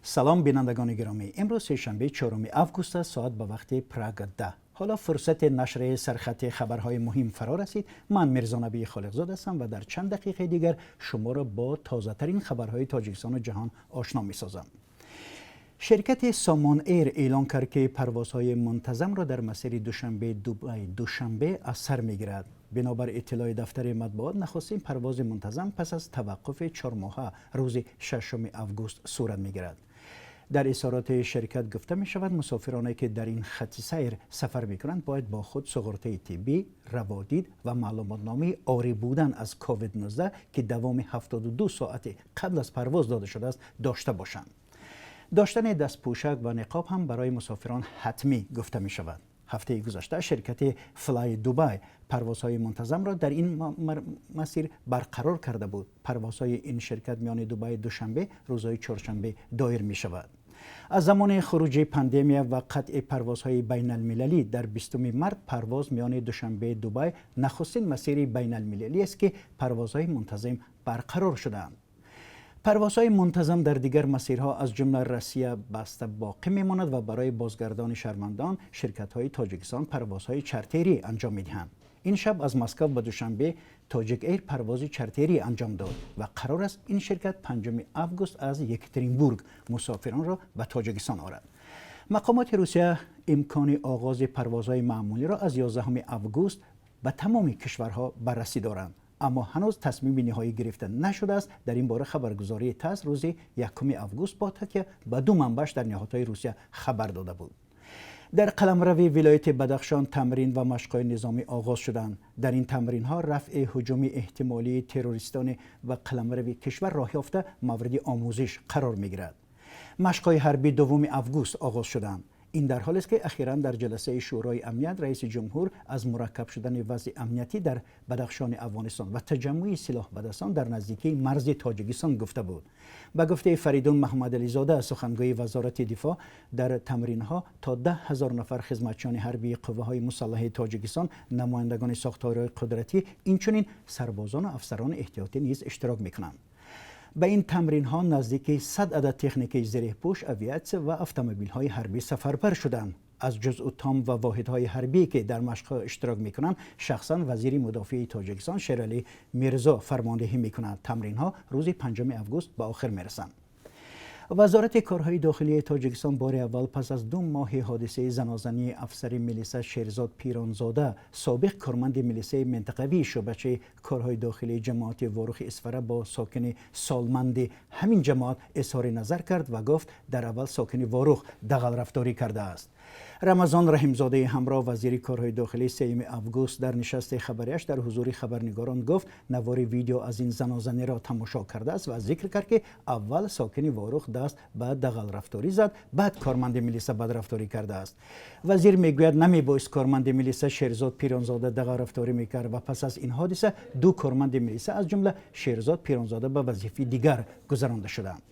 Салом, бинандагони гиромӣ. Имрӯз сешанбе, 4 август аст, соат ба вақти Прага 10. Ҳоло фурсати нашри сархати хабарҳои муҳим фаро расид. Ман Мирзонабии Холиқзод ҳастам ва дар чанд дақиқаи дигар шуморо бо тозатарин хабарҳои Тоҷикистону ҷаҳон ошно месозам. Ширкати Сомон Эйр эълон кард, ки парвозҳои мунтазамро дар масири Душанбе Дубай Душанбе аз сар мегирад. Бинобар иттилои дафтари матбуот, нахустин парвози мунтазам пас аз таваққуфи 4-моҳа рӯзи 6 август сурат мегирад. Дар изҳороти ширкат гуфта мешавад, мусофироне, ки дар ин хатти сайр сафар мекунанд, бояд бо худ суғуртаи тиббӣ, раводид ва маълумотномаи орӣ будан аз COVID-19, ки давоми 72 соати қабл аз парвоз дода шудааст, дошта бошанд. Доштани дастпӯшак ва ниқоб ҳам барои мусофирон ҳатмӣ гуфта мешавад. Ҳафтаи гузашта ширкати Флай Дубай парвозҳои мунтазамро дар ин масир барқарор карда буд. Парвозҳои ин ширкат миёни Дубай Душанбе рӯзҳои чоршанбе доир мешавад. Аз замони хуруҷи пандемия ва қатъи парвозҳои байналмилалӣ дар 20 март, парвоз миёни Душанбе Дубай нахустин масири байналмилалӣ аст, ки парвозҳои мунтазим барқарор шудаанд. Парвозҳои мунтазам дар дигар масирҳо, аз ҷумла Россия, баста боқӣ мемонад ва барои бозгардони шаҳрвандон ширкатҳои Тоҷикистон парвозҳои чартерӣ анҷом медиҳанд. Ин шаб аз Москав ба Душанбе Тоҷик Эйр парвози чартерӣ анҷом дод ва қарор аст, ин ширкат 5 август аз Екатеринбург мусофиронро ба Тоҷикистон орад. Мақомоти Русия имкони оғози парвозҳои маъмулиро аз 11 август ба тамоми кишварҳо баррасӣ доранд, аммо ҳанӯз тасмими ниҳоӣ гирифта нашудааст. Дар ин бора хабаргузории ТАСС рӯзи 1 август бо такя ба ду манбааш дар ниҳодҳои Русия хабар дода буд. Дар қаламрави вилояти Бадахшон тамрин ва машқҳои низомӣ оғоз шуданд. Дар ин тамринҳо рафъи ҳуҷуми эҳтимолии террористони ба қаламрави кишвар роҳ ёфта мавриди омӯзиш қарор мегирад. Машқҳои ҳарбӣ 2 август оғоз шуданд. Ин дар ҳолест, ки ахиран дар ҷаласаи Шӯрои амният раиси ҷумҳур аз мураккаб шудани вазъи амниятӣ дар Бадахшони Афғонистон ва таҷаммӯи силоҳбадастон дар наздикии марзи Тоҷикистон гуфта буд. Ба гуфтаи Фаридун Маҳмадализода, сухангӯи Вазорати дифоъ, дар тамринҳо то 10 000 нафар хизматчиёни ҳарбии қувваҳои мусаллаҳи Тоҷикистон, намояндагони сохторҳои қудратӣ, инчунин сарбозону афсарони эҳтиётӣ низ иштирок мекунанд. Ба ин тамринҳо наздики 100 адад техникаи зиреҳпӯш, авиатсия ва автомобилҳои ҳарбӣ сафарбар шуданд. Аз ҷузъу том ва воҳидҳои ҳарбие, ки дар машқҳо иштирок мекунанд, шахсан вазири мудофиаи Тоҷикистон Шералӣ Мирзо фармондеҳӣ мекунад. Тамринҳо рӯзи 5 август ба охир мерасанд. Вазорати корҳои дохилии Тоҷикистон бори аввал пас аз 2 моҳи ҳодисаи занозании афсари милиса Шерзод Пиронзода, собиқ корманди милисаи минтақавии шӯъбачаи корҳои дохилии ҷамоати Ворухи Исфара, бо сокини солманди ҳамин ҷамоат изҳори назар кард ва гуфт, дар аввал сокини Ворух дағалрафторӣ кардааст. Рамазон Раҳимзодаи ҳамроҳ, вазири корҳои дохилӣ, 3 август дар нишасти хабарияш дар ҳузури хабарнигорон гуфт, навори видео аз ин занозаниро тамошо кардааст ва зикр кард, ки аввал сокини Ворух даст ба дағалрафторӣ зад, баъд корманди милиса бадрафторӣ кардааст. Вазир мегӯяд, намебоист корманди милиса Шерзод Пиронзода дағалрафторӣ мекард ва пас аз ин ҳодиса ду корманди милиса, аз ҷумла Шерзод Пиронзода, ба вазифаи дигар гузаронда шуданд.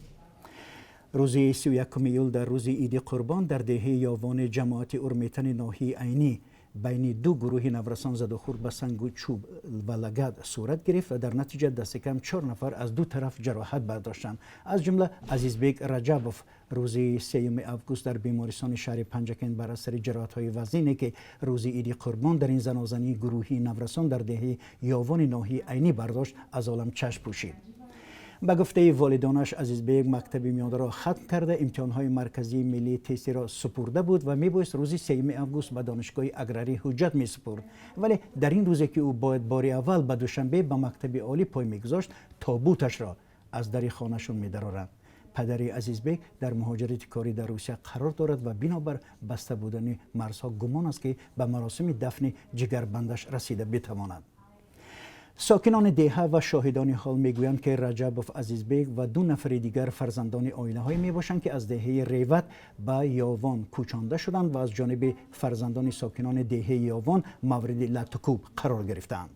Рӯзи 31 июл, дар рӯзи Иди Қурбон, дар деҳаи Ёвони ҷамоати Урметани ноҳияи Айнӣ байни ду гурӯҳи наврасон задухӯрд ба сангу чӯб ва лагад сурат гирифт ва дар натиҷа дастикам чор нафар аз ду тараф ҷароҳат бардоштанд, аз ҷумла Азизбек Раҷабов рӯзи 3 август дар бемористони шаҳри Панҷакент бар асари ҷароҳатҳои вазине, ки рӯзи Иди Қурбон дар ин занозании гурӯҳии наврасон дар деҳаи Ёвони ноҳияи Айнӣ бардошт, аз олам чашм пӯшид. Ба гуфтаи волидонаш, Азизбек мактаби миёнаро хатм карда, имтиҳонҳои марказии миллии тестиро супурда буд ва мебоист рӯзи 3 август ба донишгоҳи аграрӣ ҳуҷҷат месупурд. Вале дар ин рӯзе, ки ӯ бояд бори аввал ба Душанбе ба мактаби олӣ пой мегузошт, тобуташро аз дари хонашон медароранд. Падари Азизбек дар муҳоҷирати корӣ дар Русия қарор дорад ва бинобар баста будани марзҳо гумон аст, ки ба маросими дафни ҷигарбандаш расида битавонад. Сокинони деҳа ва шоҳидони ҳол мегӯянд, ки Раҷабов Азизбек ва ду нафари дигар фарзандони оилаҳое мебошанд, ки аз деҳаи Реват ба Ёвон кӯчонда шуданд ва аз ҷониби фарзандони сокинони деҳаи Ёвон мавриди латтукӯб қарор гирифтаанд.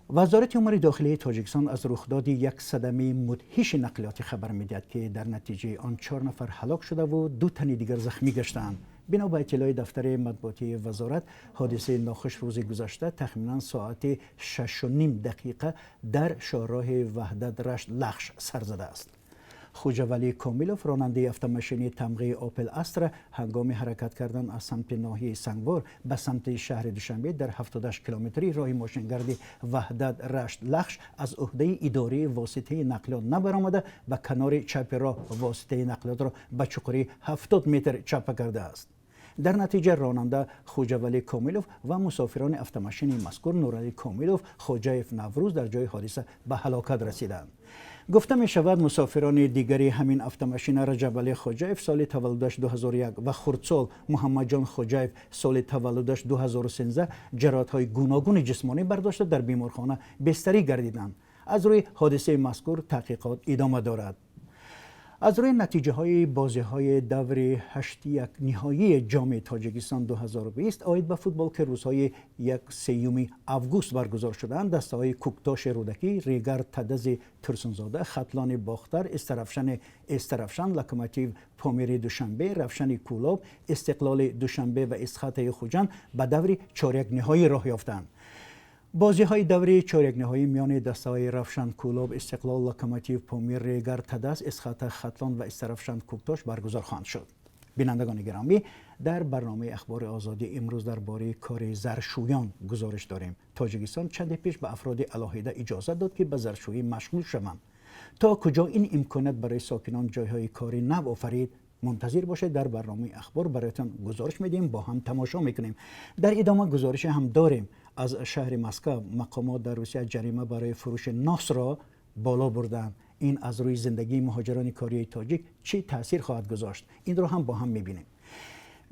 Вазорати умури дохилии Тоҷикистон аз рухдоди як садамаи мудҳиши нақлиётӣ хабар медиҳад, ки дар натиҷаи он чор нафар ҳалок шудаву ду тани дигар захмӣ гаштаанд. Бино ба иттилои дафтари матбуотии вазорат, ҳодисаи нохуш рӯзи гузашта тахминан соати 6:30 дар шоҳроҳи Ваҳдат Рашт Лахш сар задааст. Хоҷавалӣ Комилов, ронандаи автомашини тамғаи Опел Астра, ҳангоми ҳаракат кардан аз самти ноҳияи Сангвор ба самти шаҳри Душанбе дар 78 километри роҳи мошингарди Ваҳдат Рашт Лахш аз уҳдаи идораи воситаи нақлиёт набаромада, ба канори чапи роҳ воситаи нақлиётро ба чуқурии 70 метр чапа кардааст. Дар натиҷа ронанда Хоҷавалӣ Комилов ва мусофирони автомашини мазкур Нуралӣ Комилов, Хоҷаев Наврӯз дар ҷои ҳодиса ба ҳалокат расиданд. Гуфта мешавад, мусофирони дигари ҳамин автомашина Раҷабалӣ Хоҷаев, соли таваллудаш 2001, ва хурдсол Муҳаммадҷон Хоҷаев, соли таваллудаш 2013, ҷароҳатҳои гуногуни ҷисмонӣ бардошта, дар беморхона бистарӣ гардиданд. Аз рӯи ҳодисаи мазкур таҳқиқот идома дорад. Аз рӯи натиҷаҳои бозиҳои даври ҳаштяк ниҳоии Ҷоми Тоҷикистон 2020 оид ба футбол, ки рӯзҳои 1-3 август баргузор шуданд, дастаҳои Кӯктоши Рӯдакӣ, Регар Тадази Турсунзода, Хатлони Бохтар, Истаравшани Истаравшан, Локомотив Помири Душанбе, Равшани Кӯлоб, Истиқлоли Душанбе ва Исхатаи Хуҷанд ба даври чорякниҳоӣ роҳ ёфтанд. Бозиҳои даври чорякниҳоӣ миёни дастаҳои Равшан Кӯлоб, Истиқлол, Локомотив Помир, Регар Тадаз, Исхата Хатлон ва Истаравшан Кӯктош баргузор хоҳанд шуд. Бинандагони гиромӣ, дар барномаи Ахбори Озодӣ имрӯз дар бораи кори заршӯён гузориш дорем. Тоҷикистон чанде пеш ба афроди алоҳида иҷозат дод, ки ба заршӯӣ машғул шаванд. То куҷо ин имконият барои сокинон ҷойҳои кори нав офарид? Мунтазир бошед, дар барномаи Ахбор бароятон гузориш медиҳем, бо ҳам тамошо мекунем. Дар идома гузорише ҳам дорем аз шаҳри Москва. Мақомот дар Русия ҷарима барои фурӯши носро боло бурданд. Ин аз рӯи зиндагии муҳоҷирони кории тоҷик чӣ таъсир хоҳад гузошт? Инро ҳам бо ҳам мебинем.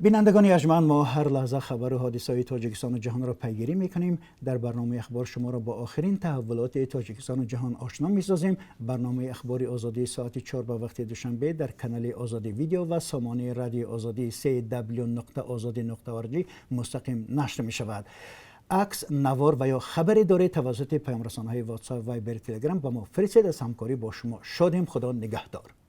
Бинандагони арҷманд, мо ҳар лаҳза хабару ҳодисаҳои Тоҷикистону ҷаҳонро пайгирӣ мекунем. Дар барномаи Ахбор шуморо бо охирин таҳаввулоти Тоҷикистону ҷаҳон ошно месозем. Барномаи Ахбори Озодӣ соати 4 ба вақти Душанбе дар канали Озодӣ Видео ва сомонаи Радиои Озодӣ cw.ozodi.org мустақим нашр мешавад. Акс, навор ва ё хабаре доред, тавассути паёмрасонҳои Ватсап, Вайбер, Телеграм ба мо фиристед. Аз ҳамкорӣ бо шумо шодем. Худо нигаҳдор.